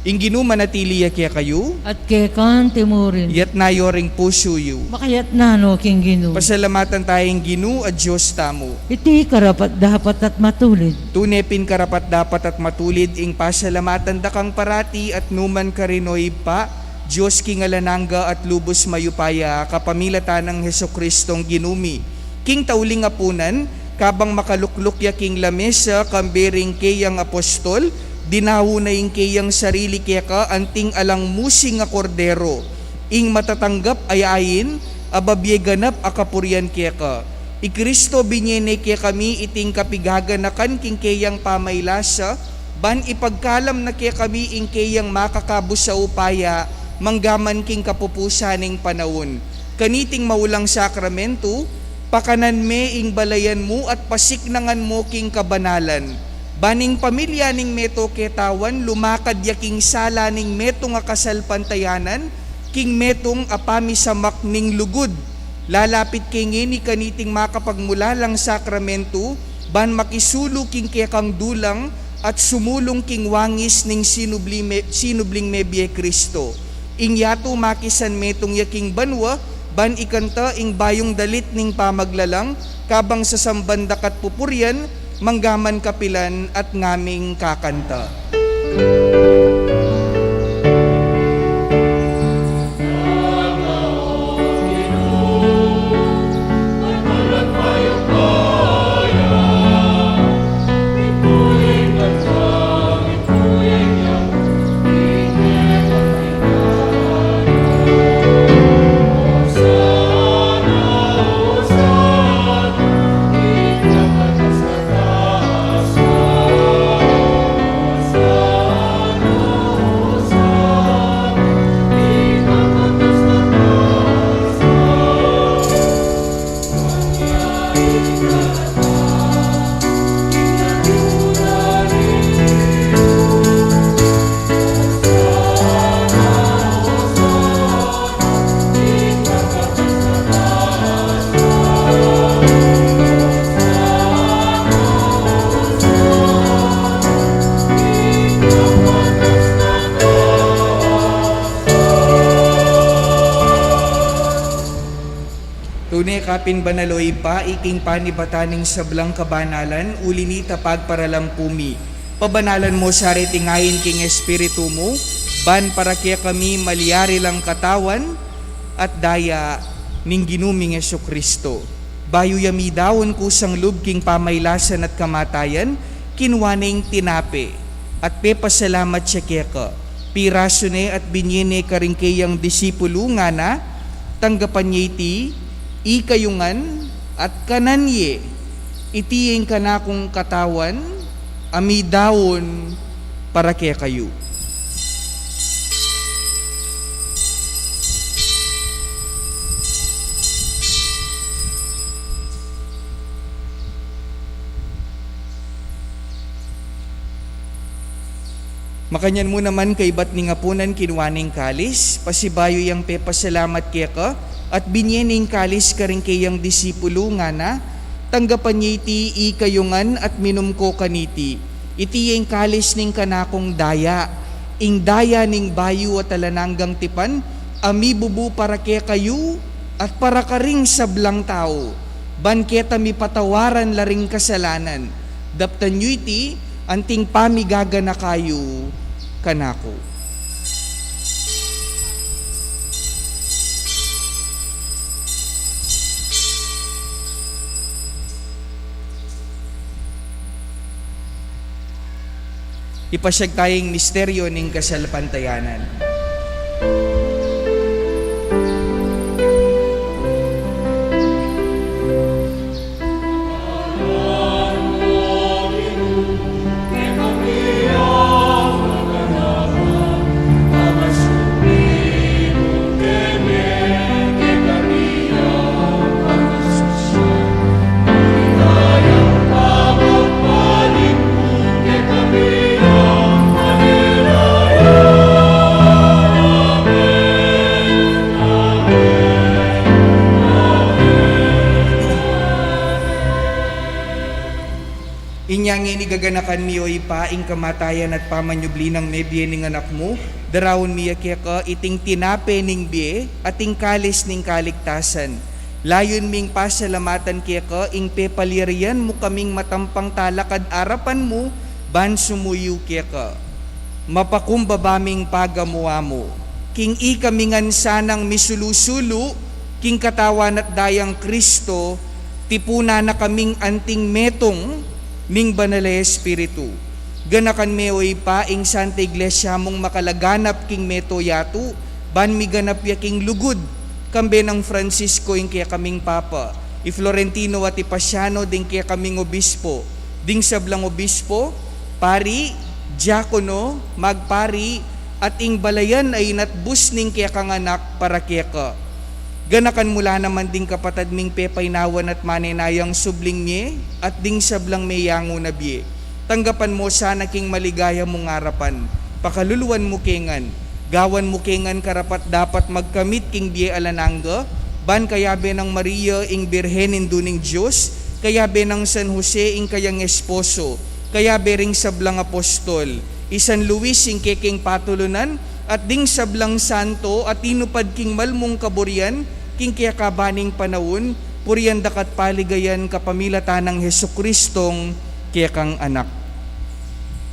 Ing Ginu manatili ya kekayu. At keka mu rin. Iyatas yu ring pusu yu. Makayatas no king Ginu. Pasalamatan taya ing Ginu a Dios tamu. Iti karapat-dapat at matulid. Tune pin karapat-dapat at matulid ing pasalamatan da kang parati at nukarin man, O Ibpa, Dios king alang angga at lubus mayupaya, kapamilatan nang Jesucristong Ginu mi. King tauling apunan, kabang makalukluk ya king lamesa kambe ring keyang apostol, dinaun na ing keyang sarili keka anting alang musing a kordero, ing matatanggap a ain a babie ganap a kapurian keka. I Cristo binie ne kekami iting kapigaganakan king keyang pamailasa, ban ipagkalam na kekami ing keyang makakabus a upaya, manggaman king kapupusan ning panaun. Kaniting maulang sakramentu, pakanan me ing balayan mu at pasiknangan mu king kabanalan. Ban ing pamilya ning meto ketawan, lumakad ya king sala ning metung a kasalpantayanan, king metung a pamisamak ning lugud. Lalapit ke ngeni kaniting makapagmulalang sakramentu, ban makisulu king kekang dulang at sumulung king wangis ning sinubli me-, sinubling mebie Kristo. Ing yatu makisan metung ya king banua, ban ikanta ing bayung dalit ning pamaglalang, kabang sasamban da ka at pupurian, manggaman kapilan at ngaming kakanta. Tune ka pin banal, o Ibpa, iking panibatan ning sablang kabanalan, uli na nita pagparalampu mi. Pabanalan mu sa reting ain king Espiritu mu, ban para kekami malyari lang katawan at daya ning Ginu ming Jesucristo. Bayu ya midaun kusang lub king pamailasan at kamatayan, kinua ne ing tinape, at pepasalamat ya keka. Pirasu ne at binie ne karing keyang disipulu, ngana, tanggapan ye iti, ikayu ngan, at kanan ye, iti ing kanakung katawan, a midaun para kekayu. Makanyan mu naman kaibat ning apunan, kinua ne ing kalis, pasibayu yang pepasalamat keka, at binie ne ing kalis karing keyang disipulu, ngana, tanggapan ye iti ikayu ngan at minum ko kaniti. Iti ya ing kalis ning kanakung daya, ing daya ning bayu at alang anggang tipan, a mibubu para kekayu at para karing sablang tau, ban keta mipatawaran la ring kasalanan. Daptan yu iti anting pamigaganaka yu kanaku. Ipasyag taya ing misteryo ning kasalpantayanan. Inya ngeni gaganakan mi, o Ibpa, ing kamatayan at pamanyubli nang mebie ning Anak mu, daraun mi ya keka iting tinape ning bie at ing kalis ning kaligtasan. Layun ming pasalamatan keka ing pepalyarian mu kaming matampang talakad arapan mu ban sumuyu keka. Mapakumbaba ming pagamu-amu, king ikami ngan sanang misulu-sulu king katawan at dayang Kristo, tipunan na kaming anting metung ning Banal a Espiritu. Ganakan me, o Ibpa, ing Santa Iglesia mung makalaganap king meto yatu, ban miganap ya king lugud, kambe nang Francisco ing kekaming Papa, i Florentino at i Paciano ding kekaming obispo, ding sablang obispo, pari, diakono, magpari, at ing balayan a inatbus ning kekang anak para keka. Ganakan mu la naman ding kapatad ming pepainawan at manenayang subling mie, at ding sablang meyangu na bie. Tanggapan mu sana king maligaya mung arapan. Pakaluluan mu ke ngan. Gawan mu ke ngan karapat-dapat magkamit king bie alang angga, ban kayabe nang Maria ing Birhen Indu ning Dios, kayabe nang San Jose ing kayang esposo, kayabe ring sablang apostol, i San Luis ing kekeng patulunan, at ding sablang santo a tinupad king malmung kaburian, king kekaban ning panaun, purian daka at paligayan kapamilatan nang Jesucristong kekang Anak.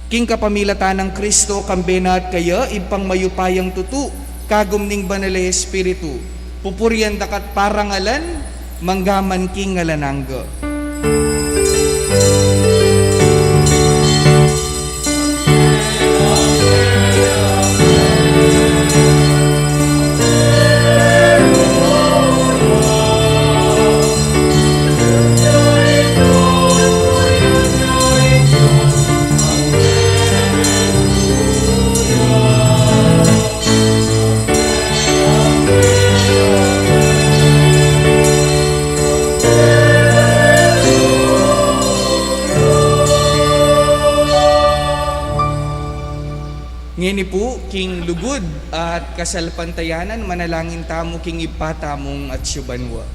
King kapamilatan nang Kristo, kambe na at kaya, Ibpang mayupayang tutu, kagum ning Banal a Espiritu, pupurian daka at parangalan, mangga man king alang angga. Ngeni pu, king lugud at kasalpantayanan, manalangin tamu king Ibpa tamung atsu banua.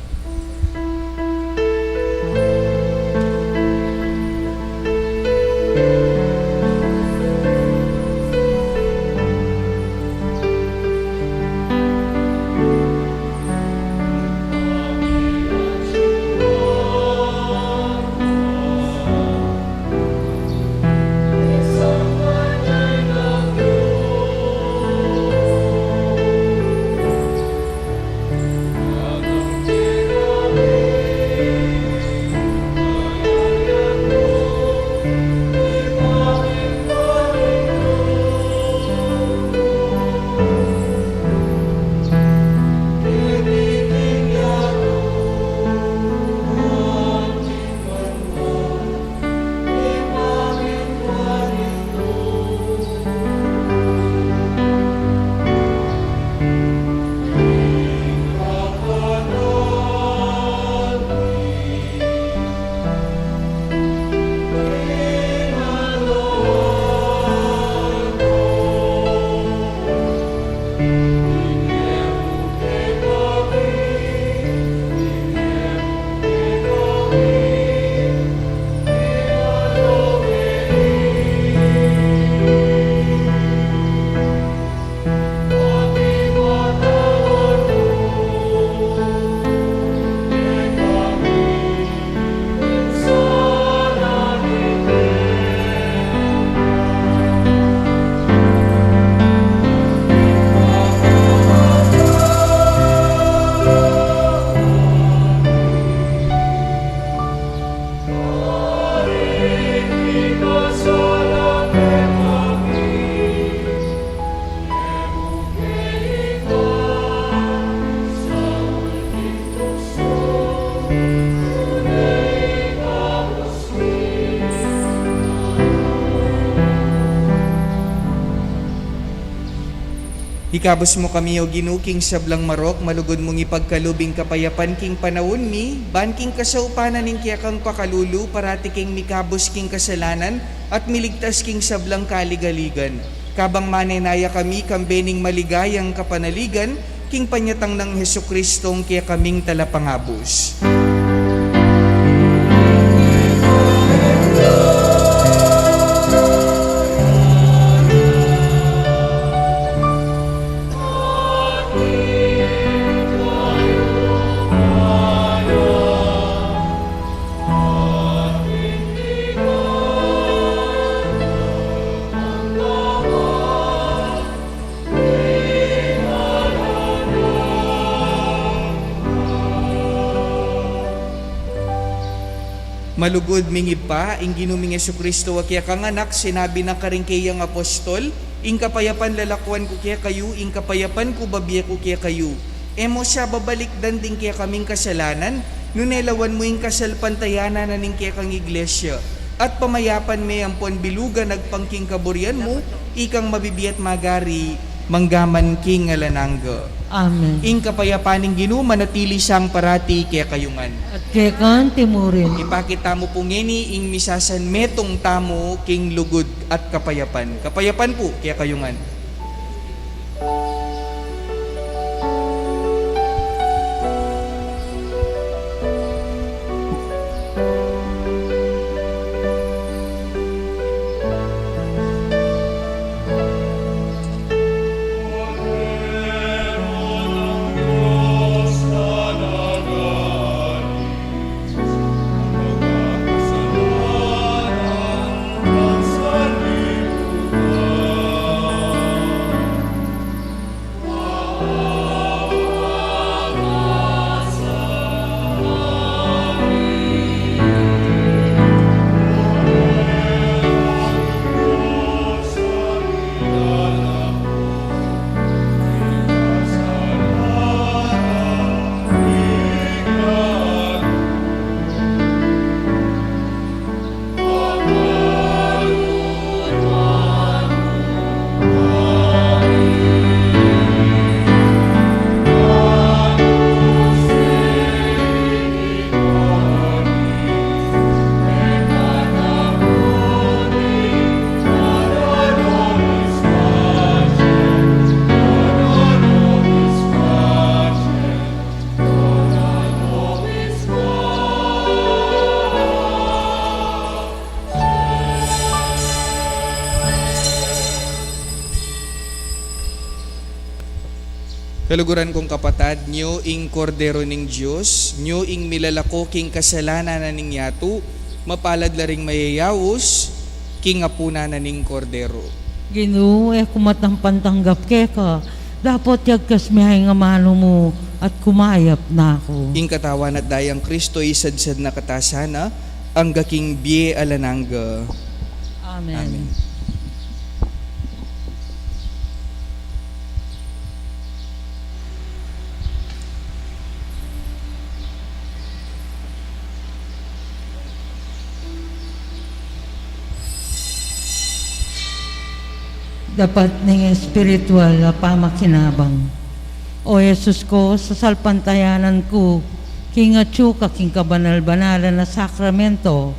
Ikabus mu kami, O Ginu, king sablang marok, malugud mung ipagkalub ing kapayapan king panaun mi, ban king kasaupan na ning kekang pakalulu, parati keng mikabus king kasalanan, at miligtas king sablang kaligaligan. Kabang manenaya kami, kambe ning maligayang kapanaligan, king panyatang nang Jesucristong kekaming Talapangabus. Malugud ming Ibpa, ing Ginu ming Jesucristo a kekang Anak, sinabi na karing keyang apostol, "Ing kapayapan lalakuan ku kekayu, ing kapayapan ku babie ku kekayu." E mu sa babalikdan ding kekaming kasalanan, nune lawan mu ing kasalpantayanan na ning kekang Iglesia, at pamayapan me ampon bilugan agpang king kaburian mu, ikang mabibie at magari, mangga man king alang angga. Amen. Ing kapayapan ning Ginu manatili sang parati kekayu ngan. At keka anti mu rin. Ipakit tamu pu ngeni ing misasanmetung tamu king lugud at kapayapan. Kapayapan pu kekayu ngan. Kaluguran kung kapatad, nyo ing Kordero ning Dios, nyo ing milalako king kasalanan na ning yatu, mapalad la ring mayayaus king apunan na ning Kordero. Ginu, e ku matang pantanggap keka, dapot yagkas me ing amanu mu at kumayap na ku. Ing katawan at dayang Kristo isadsad na kata sana, angga king bie alang angga. Amen. Amen. Dapat ning espiritual a pamakinabang. O Jesus ko, sasalpantayanan ku king atyu ka king kabanal-banalan a sakramento,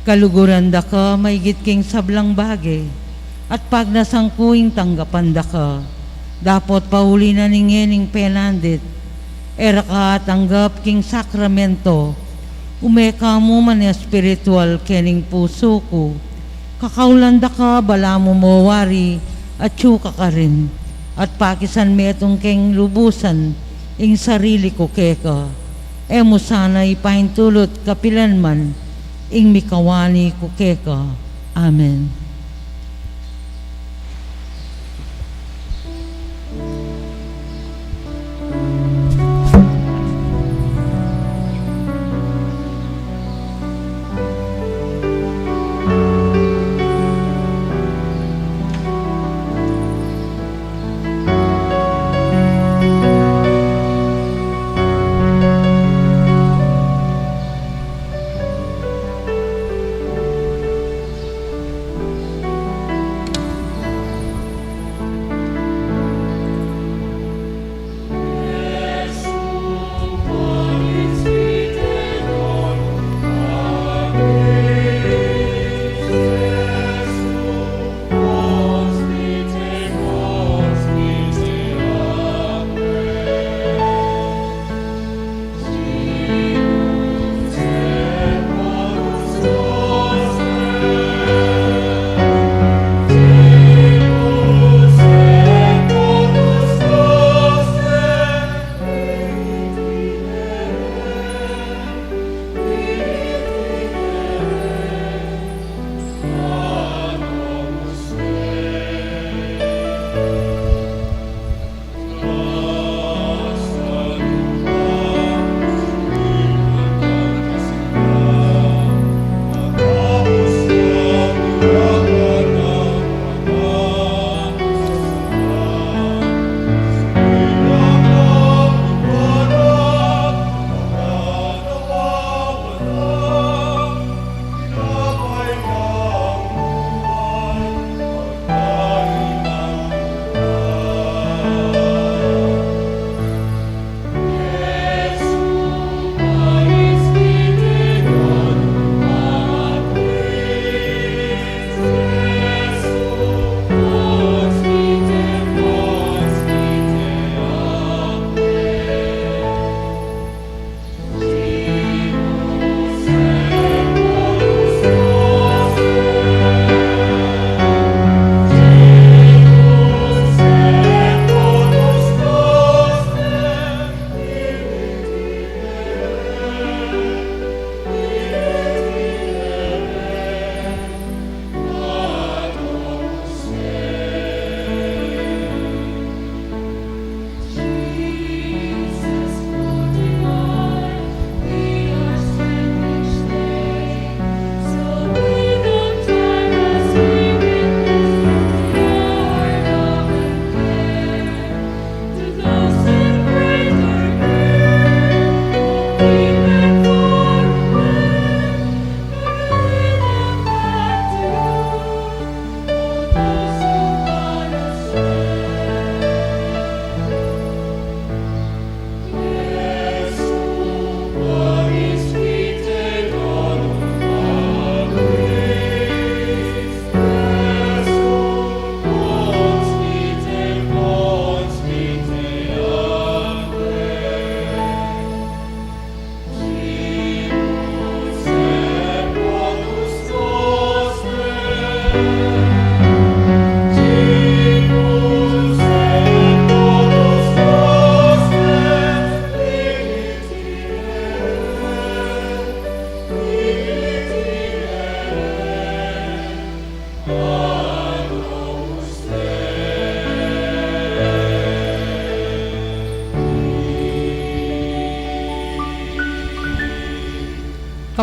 kaluguran da ka maigit king sablang bage, at pagnasan ku ing tanggapan da ka. Dapot pauli na ning ngening penandit, e ra ka atanggap king sakramento, ume ka mu man espiritual kening pusu ku. Kakaulan da ka, balamu mo wari, atyu ka karin, at pakisan metung keng lubusan ing sarili ku keka. E mu sana ipaintulut kapilan man ing mikawani ku keka. Amen.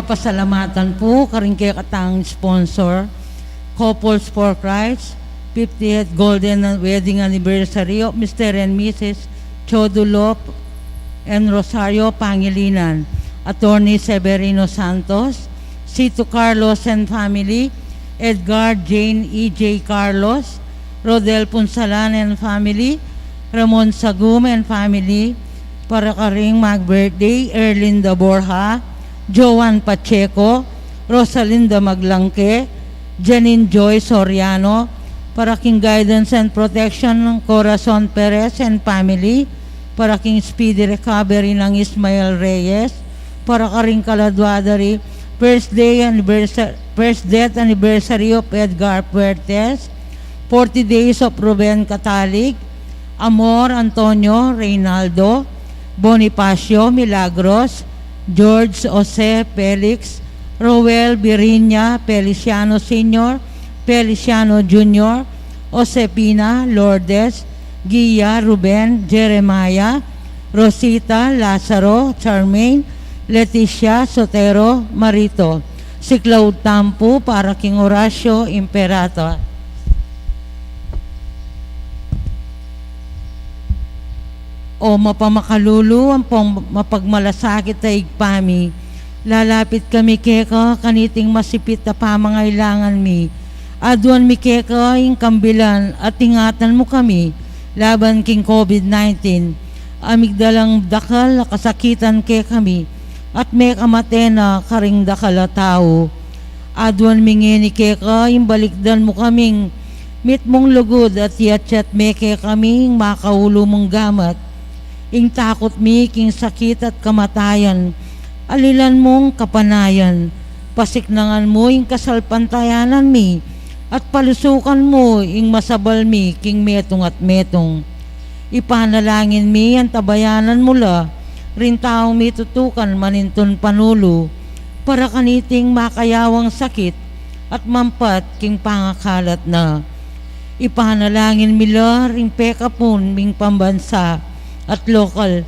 Pasalamatan pu karing kekatang sponsor, Couples for Christ, fiftieth Golden Wedding Anniversary of Mister and Missus Chodulop and Rosario Pangilinan, Attorney Severino Santos, Sito Carlos and family, Edgar Jane E J Carlos, Rodel Punsalan and family, Ramon Sagum and family, para karing mag-birthday, Erlinda Borja, Joan Pacheco, Rosalinda Maglangke, Janine Joy Soriano, para king guidance and protection ng Corazon Perez and family, para king speedy recovery ng Ismael Reyes, para karing kaladwa da ri first day anniversary, first death anniversary of Edgar Fuertes, forty days of Ruben Catalig, Amor Antonio Reynaldo, Bonifacio Milagros, George Jose Felix, Roel Biriña Feliciano Senior, Feliciano Junior, Josefina Lourdes, Gia Ruben Jeremiah, Rosita Lazaro Charmaine, Leticia Sotero Marito. Siklaud tamu pu para king Horacio Imperator. O mapamakalulu ampong mapagmalasakit a Ibpa mi, lalapit kami keka kaniting masipit a pamangailangan mi. Aduan mi keka ing kambilan at ingatan mu kami laban king COVID nineteen. A migdalang dakal a kasakitan kekami at mekamate na karing dakal a tau. Aduan mi ngeni keka ing balikdan mu kaming mitmung lugud at iatyat me kekami ing makaulu mung gamat. Ing takut mi king sakit at kamatayan, alilan mung kapanayan. Pasiknangan mu ing kasalpantayanan mi at palusukan mu ing masabal mi king metung at metung. Ipanalangin mi antabayanan mu la ring taung mitutukan manintun panulu para kaniting makayawang sakit at mampat king pangakalat na. Ipanalangin mi la ring pekapun ming pambansa at lokal,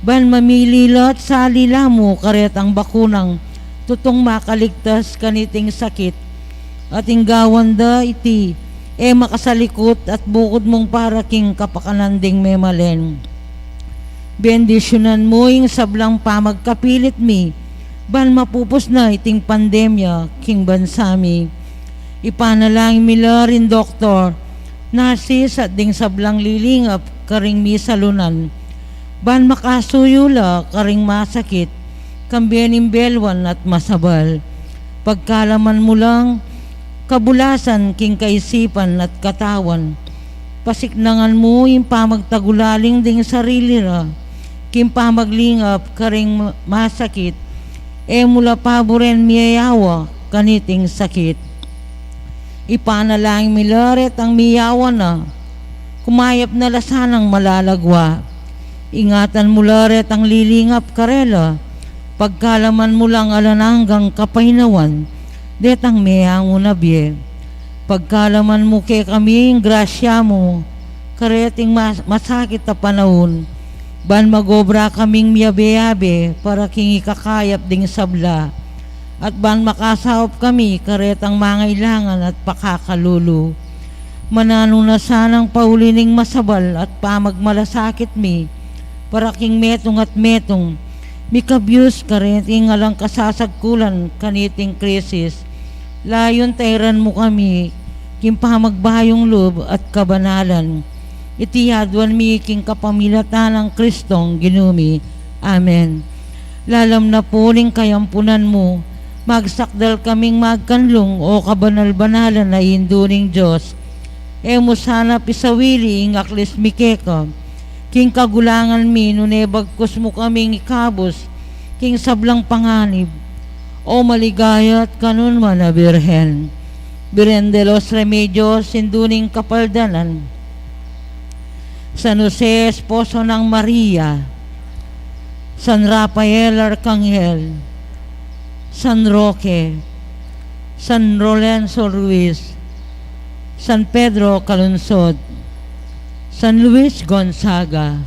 ban mamili la at salila mu karetang bakunang tutung makaligtas kaniting sakit. At ing gawan da iti e makasalikut at bukud mung para king kapakanan ding memalen. Bendisyunan mu ing sablang pamagkapilit mi ban mapupus na iting pandemya king bansa mi. Ipanalangin mi la ring doktor, narsis at ding sablang lilingap karing misalunan ban makasuyu la karing masakit, kambe ning beluan at masabal. Pagkalaman mu lang kabulasan king kaisipan at katawan. Pasiknangan mu ing pamagtagulaling ding sarili ra king pamaglingap karing ma-, masakit. E mu la paburen miyayawa kaniting sakit. Ipanalangin mi la retang miyawa na, kumayap na la sanang malalagwa. Ingatan mu la retang lilingap karela, pagkalaman mu lang alang anggang kapaynawan detang meangu na bie. Pagkalaman mu kekami ing grasya mu kareting mas-, masakit a panaun, ban mag-obra kaming miyabe-yabe para king ikakayap ding sabla, at ban makasaup kami karetang mangailangan at pakakalulu. Mananu na sanang pauli ning masabal at pamagmalasakit mi para king metung at metung, mikabyus kareting alang kasasagkulan kaniting krisis. Layun tairan mu kami king pamagbayung lub at kabanalan. Iti aduan mi king kapamilatan nang Kristong Ginu mi. Amen. Lalam na pu ning kayampunan mu, magsakdal kaming magkanlung, o kabanal-banalan a Indu ning Dios. E mu sana pisawili ing aklis mi keka king kagulangan mi, nune bagkus mu kaming ikabus king sablang panganib. O maligaya at kanunman a Birhen, Birhen de los Remedios, Indu ning Kapaldanan, San Jose, esposo nang Maria, San Rafael Arkanghel, San Roque, San Lorenzo Ruiz, San Pedro Calungsod, San Luis Gonzaga.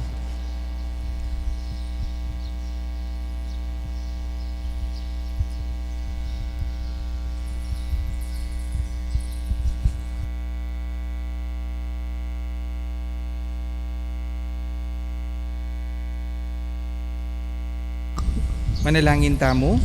Manalangin tamu.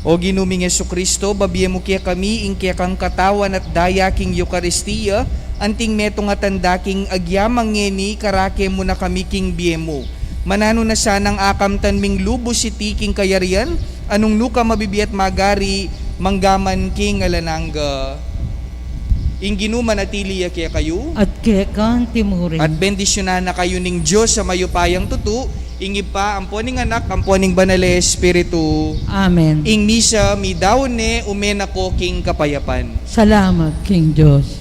O Ginu ming Jesucristo, babie mu kekami ing kekang katawan at daya king Eukaristia, anting metung a tanda king agyamang ngeni karake mu na kami king bie mu. Mananu na sanang akamtan ming lubus iti king kayarian, a nung nuka mabibie at magari, mangga man king alang angga. Ing Ginu manatili ya kekayu. At keka antimurin. At bendisyunan na kayu ning Dios a mayupayang tutu, ing Ibpa, ampo ning Anak, ampo ning Banal a Espiritu. Amen. Ing misa midaun ne, ume na ko king kapayapan. Salamat king Dios.